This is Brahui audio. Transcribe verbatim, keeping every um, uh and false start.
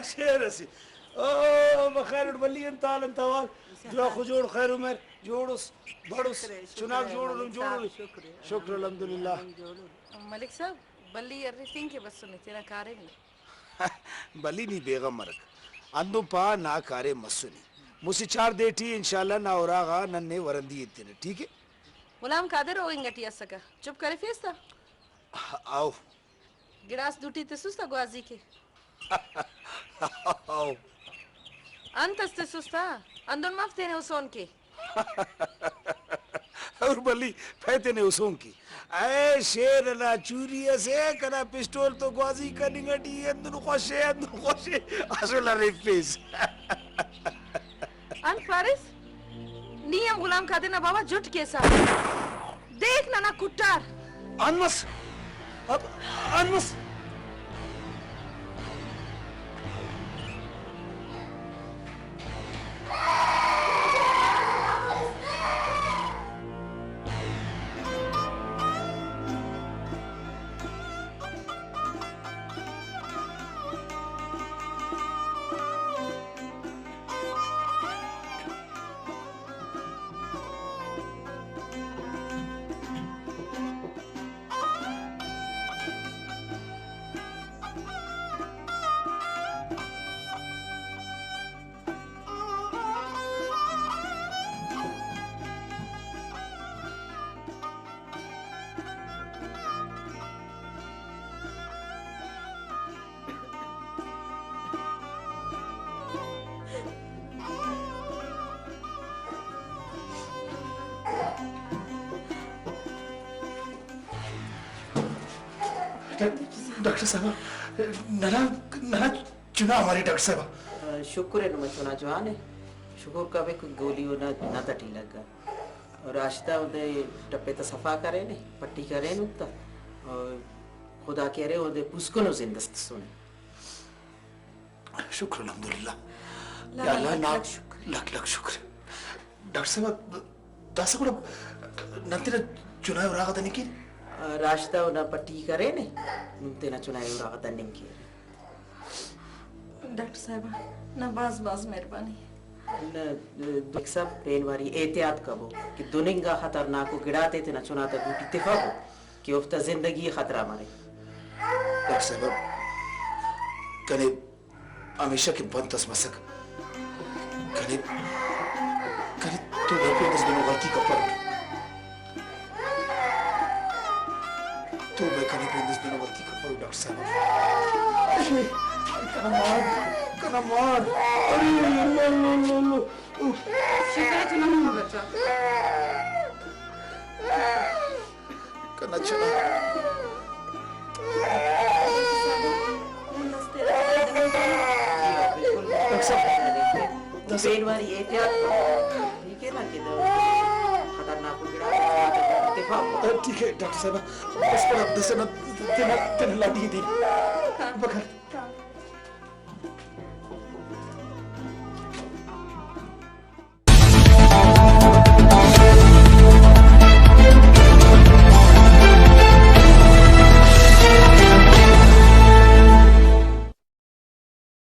شعر اسے۔ او بخیر اٹ بھلی انت حال انت احوال؟ دراخو جوڑ، خیر و مہر، جوڑ اس، بڑ اس، شکر اے، شکر چناک اے، جوڑ ملک ان، جوڑ صاحب، ان۔ شکر اے، شکر الحمدللہ۔ الحمدللہ جوڑ ان۔ ملک صاحب، بھلی ارفنگ کہ بسنے، تینا کاریم ءِ۔ بھلی نی بے غم مرک، ہندن پا نا کاریم مسنے۔ مسہ چار دے ٹی انشاءاللہ نا اراغا نن نے ورندی ایتنہ، ٹھیک اے؟ غلام قادر او انگا ٹی اسکہ، چپ کرفیس تہ؟ او۔ گڑاس دوٹی تسس تہ گوازی کے۔ او۔ انت اس تسس تہ؟ ہندن مف تینے ہسون کے۔ اور بھلی پائے تینے ہسون کے۔ اے شیر انا چوری اسے، کنا پسٹول تو گوازی کننگ اٹی ہندن خوش اے، ہندن خوش اے، اسل ہرفیس۔ انت پاریس؟ نی ہم غلام قادر نا باوہ جٹ کیسہ۔ دیکھ ننا کٹار۔ انت مس۔ اب انت مس۔ ڈاکٹر صاحب، ننا، ننا چنا امر ءِ ڈاکٹر صاحب؟ آ، شکر ءِ نما چنا جوان ءِ۔ شکر کبے کہ گولی اونا ند اٹی لگا۔ اور راشدہ اودے ٹپے تا صفا کرینے، پٹی کرین اوتا۔ اور خدا کہ ارے اودے پوسکنو زند اس تسنے۔ شکر الحمدللہ۔ اللہ یا اللہ، لکھ نا، لکھ شکر۔ لکھ لکھ شکر۔ ڈاکٹر صاحب، داسہ گڑا نن تینا چنا ءِ اراغا دننگ کین؟ راشدہ اونا پٹی کرینے، نم تینا چنا ءِ اراغا دننگ کین۔ ڈاکٹر صاحبہ، نا بھاز بھاز مہربانی۔ نہ، ڈاکٹر صاحب، پین واری احتیاط کبو کہ دن انگا خطرناکو گڑاتے تینا چنا تا دوٹی تخبو کہ اوفتا زندگی ءِ خطرہ مرے۔ ڈاکٹر صاحب، کنے ہمیشہ کن پنت اس مسک۔ کنے، کنے تو بے پین اس دنو غلطی کپر۔ تو بے کنے پین اس دنو غلطی کپر ڈاکٹر صاحب۔ کنا مار، کنا مار۔ ارے اللہ اللہ اللہ اللہ۔ شکر ہے تو نہ ہوں بچہ۔ کنا چنا۔ ڈاکٹر صاحب، داسہ پین واری احتیاط کرو۔ ٹھیک ہے نا، کہ دا خطرناک گڑا اتفاق۔ ٹھیک ہے ڈاکٹر صاحب، بس پر داسہ نا تینا، تینا لاڈی دے۔ بکر۔